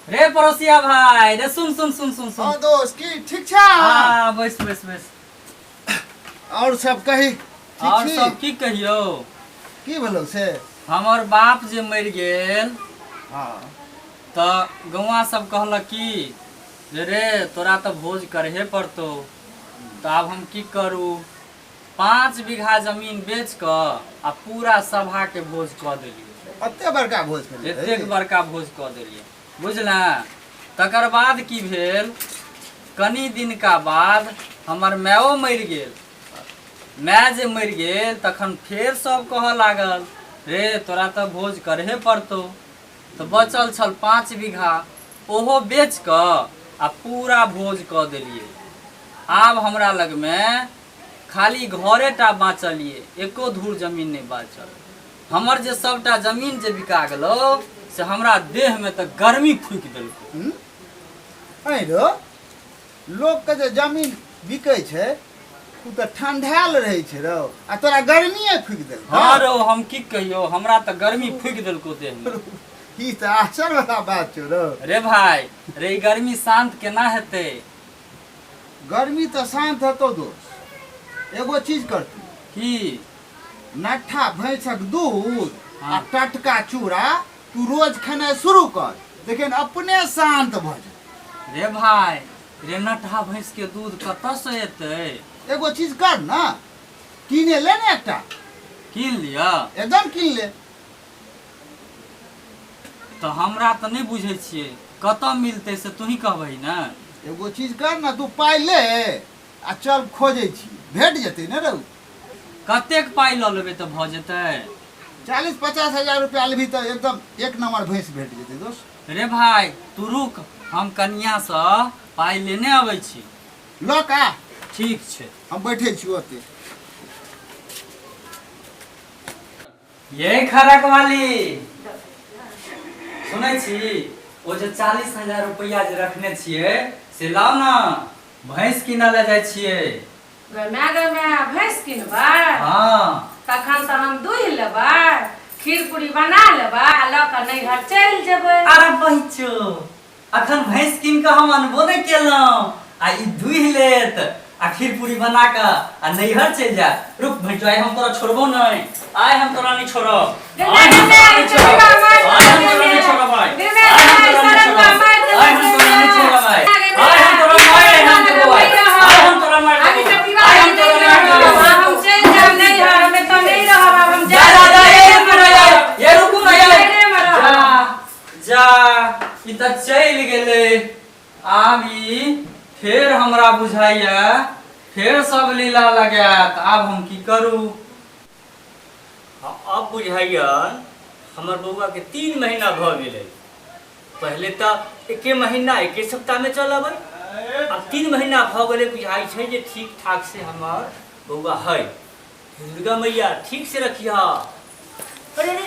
रे पड़ोसिया भाई, रे सुन सुन सुन सुन सुन। हाँ दोस्त, की ठीक छै? हाँ, बैस बैस बैस। और सब कही, ठीक और छी? सब की कहियो। की भेलौ से? हमर बाप जे मरि गेल। हाँ। तऽ गौआ सब कहलक की जे रे तोरा तऽ भोज करहे पड़तौ। तऽ आब हम की करू, 5 बीघा जमीन बेच कऽ आ पूरा सभा के भोज कऽ देलियै। एते बड़का भोज केलियै? एतेक बड़का भोज कऽ देलियै, बुझले। तकर बाद की भेल, कनि दिनका बाद हमर मायो मरि गेल। माय जे मरि गेल तखन फेर सब कहऽ लागल, रे तोरा तऽ भोज करहे पड़तौ। तऽ बचल छल 5 बीघा, ओहो बेच कऽ आ पूरा भोज कऽ देलियै। आब हमरा लगमे खाली घरे टा बाँचल ये, एको धूर जमीन नहि बाँचल। हमर जे सबटा जमीन जे बिका गेलौ से हमरा देहमे तऽ गर्मी फूकि देलकौ। ऐं रौ, लोकके जे जमीन बिकै छै ओ तऽ ठंढायल रहै छै रौ, आ तोरा गर्मिए फूकि देलकौ? हाँ रौ, हम की कहियौ, हमरा तऽ गर्मी फूकि देलकौ देहमे। ई तऽ आश्चर्य वाला बात छौ रौ। रे भाय रे, ई गर्मी शान्त केना हेतै? गर्मी तऽ शान्त हेतौ दोस्त, एगो चीज कर तू। की? नट्ठा भैंसक दूध हाँ। आ टटका चूड़ा तू रोज खेनाइ शुरू कर, लेकिन अपने शान्त भऽ जेतौ। रे भाय रे, नट्ठा भैंस के दूध कतऽसँ एतै? एगो चीज कर ना, कीने ले ने एकटा। कीन लिअ? एकदम कीन ले। तऽ हमरा तऽ नहि बुझै छियै कतऽ मिलतै, से तूही कहबही ने। एगो चीज कर ना, तू पाइ ले आ चल खोजै छी, भेट जेतै ने रौ। कतेक पाइ लऽ लेबै तऽ भऽ जेतै? 40-50 हजार रुपया लेबही तऽ एकदम एक नंबर भैंस भेट जेतै दोस्त। रे भाय तू रुक, हम कनियासँ पाइ लेने अबै छी। लऽ कऽ आ। ठीक छै। हम बैठै छी ओते। ये खड़क वाली, सुनै छी, ओ जे 40,000 रुपैआ जे रखने छियै से लाउ ने, भैंस कीनऽ लए जाइ छियै। गै माय, गै माय, भैंस किनबै? हाँ। तखन तऽ हम दुहि लेबै, खीर पूरी बना लेबै आ लऽ कऽ नैहर चलि जेबै। अरे बहिचो, अखन भैंस कीन कऽ हम अनबो नहि केलहुँ आ ई दुहि लेत आ खीर पूरी बना कऽ आ नैहर चलि जायत। रुक भैंचो, आइ हम तोरा छोड़बो नहि, आइ हम तोरा नहि छोड़ब। आइ हम तोरा नहि छोड़ब, आइ हम तोरा नहि छोड़ब, आइ आइ हम तोरा नहि छोड़ब, आइ हम तोरा नहि छोड़ब, आइ आइ हम तोरा मारि हम देबौ, आइ आइ हम तोरा मारि देबौ, आइ हम तोरा मारि देबौ। हम चलि जायब नैहर, हम एतऽ नहि रहब आब, हम जा जा जा, ये रुकू ना यार, ये रुकू ना यार। नैहरेमे रहब। जा जा, ई तऽ चलि गेलै। आब ई फेर हमरा बुझाइया फेर सब लीला लगायत, आब हम की करू? हँ, अब बुझाइया हमर बौआके 3 महीना भऽ गेलै। पहिले तऽ एके महीना एके सप्ताहमे चल अबै, आब 3 महीना भऽ गेलै। बुझाइ छै जे ठीक ठाक से हमर बौआ है। दुर्गा मैया ठीक से रखिह। अरे अरे,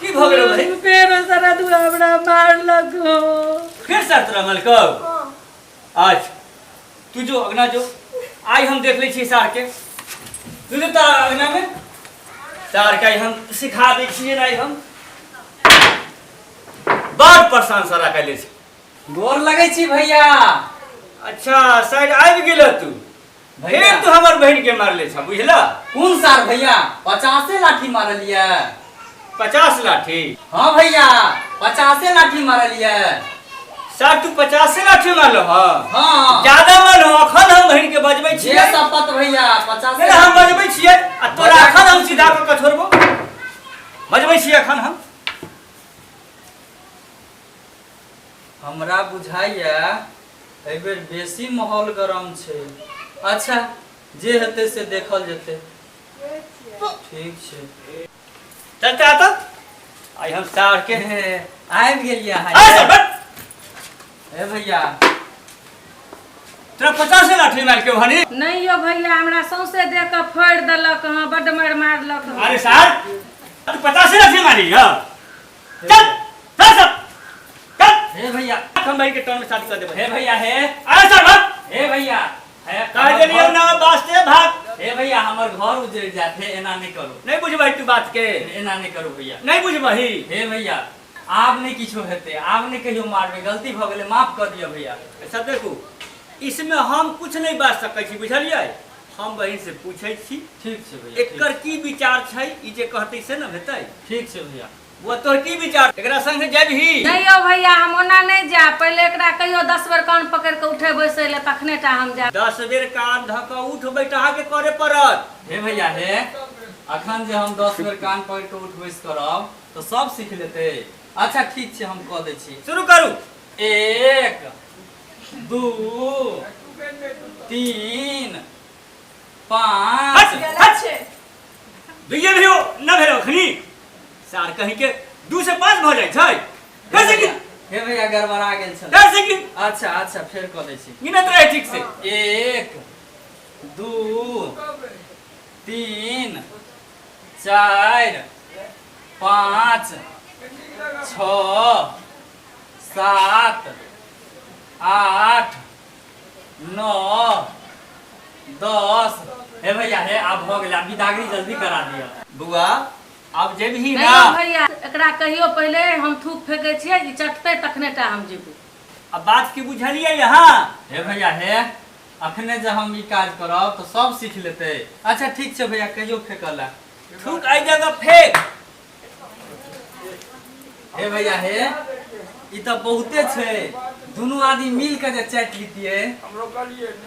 की भऽ गेलो भाई? फेर शरद हमरा मारलक हो। फिर शरद रमलकौ? अच्छा तू जो अगना जो, आइ हम देख लै छियै सारके। तू जो तारा अगनामे, सारके आइ हम सिखा दै छियै। आइ हम बड़ परेशान सारा कैले छै। गोर लगै छी भैया। अच्छा शायद आबि गेल तू। भैया। फेर तू हमर बहिन के मारले छ, बुझला? कोन सार भैया, 50 लाठी मारलियै? 50 लाठी? हाँ भैया, 50 लाठी मारलियै। सर तू 50 लाठी मारलो? हाँ। हाँ। ज्यादा मारलो। अखन हम बहिन के बजबै जे छियै। शपथ भैया, 50। नहि, हम बजबै छियै आ तोरा बजा। अखन हम सीधा कऽ के छोड़बो। बजबै छियै अखन हम। हमरा बुझाइया एहिबेर बेसी माहौल गरम छै। अच्छा जे हेतै से देखल जेतै। ठीक छै। चल चल तऽ आइ हम सार के हे, आबि गेलियै अहाँ। आइ सर बट। हे भैया, तोरा 50 लाठी मारि के भनी? नहि यौ भैया, हमरा सौंसे देह के फोड़ि देलक हँ, बड्ड मारि मारलक हँ। अरे सार, तू 50 लाठी मारी? हँ, चल चल सब चल। हे भैया, हम भाई के टर्न में शादी कर देबै। हे भैया, हे। अरे सर भाग। हे भैया, हे। कह देलियौ ना वास्ते भाग। हे भैया, हमर घर उजड़ जात। हे, एना नहि करू। नहीं बुझबही तू बात के। एना नहि करू भैया। नहीं बुझबही। हे भैया। आब नहि किछो हेतै, आब नहि कहियो मारबै, गलती भऽ गेलै, माफ कऽ दिअ भैया। अच्छा देखू, इसमे हम कुछ नहि बाजि सकै छी, बुझलियै? हम बहिन से पूछै छी। ठीक छै भैया। एकर की विचार छै, ई जे कहतै से ने हेतै। ठीक छै भैया। बुआ, तोहर की विचार, एकरा संगे जेबही? नहि यौ भैया, हम ओना नहि जायब, पहिले एकरा कहियो 10 बेर कान पकड़ि कऽ उठै बैसै लए, तखने टा हम जायब। 10 बेर कान धऽ कऽ उठ बैठ अहाँके करे पड़त। हे भैया हे, अखन जे हम 10 बेर कान पकड़ि कऽ उठ बैस करब तऽ सब सीख लेतै। अच्छा ठीक छै, हम कऽ दै छी। शुरू करू। 1 2 3 5। हट, दुइये भेलो न भेलो अखनी, सार कहीं के 2 से 5 भऽ जाइ छै। फेर से गिन। हे भैया, गड़बड़ा गेल छल। फेर से गिन। अच्छा अच्छा, फेर कऽ दै छी। गिनत रहे ठीक से। 1 2 3 4 5 6 7 8 9 10। हे भैया हे, आब भऽ गेलै, आब बिदागरी जल्दी करा दिअ। बौआ, आब जेबही नहि ना? यौ भैया, एकरा कहियो पहिले हम थूक फेकै छियै, ई चटतै तखने टा हम जेबै। अब बात की बुझलियै अहाँ? हे भैया हे, अखने जे हम ई काज करब तऽ सब सीख लेतै। अच्छा ठीक छै भैया, कहियो फेकऽ लए। थूक एहि जगह फेक। हे भैया हे, ई तऽ बहुते छै, दुनू आदमी मिल के जे चाटि लितियै।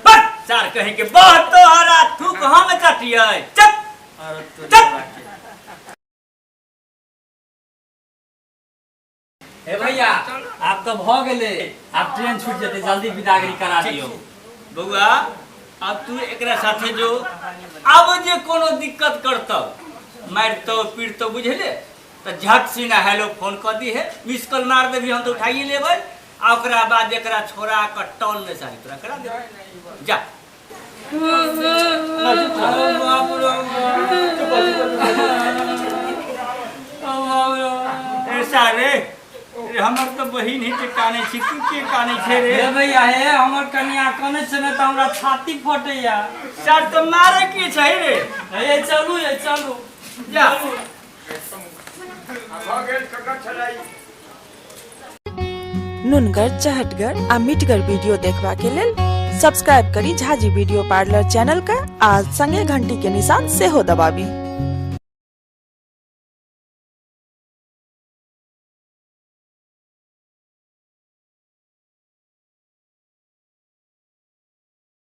बस सार कहीं के बहुत तोहरा थूक हम चटियै। चल। अरे तोरी बाके। हे भैया, आब तऽ भऽ गेलै, आब ट्रेन छूटि जेतै, जल्दी बिदागरी करा दियौ। बौआ, आब तू एकरा साथे जो, आब जे कोनो दिक्कत करतौ, मारतौ पीटतौ, बुझले तऽ झट सिना हेलो फोन कऽ दीहे, मिस कॉल मार देबही, हम तऽ उठाइए लेबै, आ ओकरा बाद एकरा छोड़ा कऽ टॉल में सारी तोरा करा देबै। जा। ए सारे रे, हमर तऽ बहिन ही के कानै छी, तू के कानै छै रे? हे भैया हे, हमर कनिया कनै छै ने तऽ हमरा छाती फटैया। सर तऽ मारे के छै रे? हे चलू, हे चलू। जा। नुनगर, चहटगर आ मिठगर वीडियो देखबा के लेल सब्सक्राइब करी झाजी वीडियो पार्लर चैनल के आ संगे घंटी के निशान सेहो दबाबी।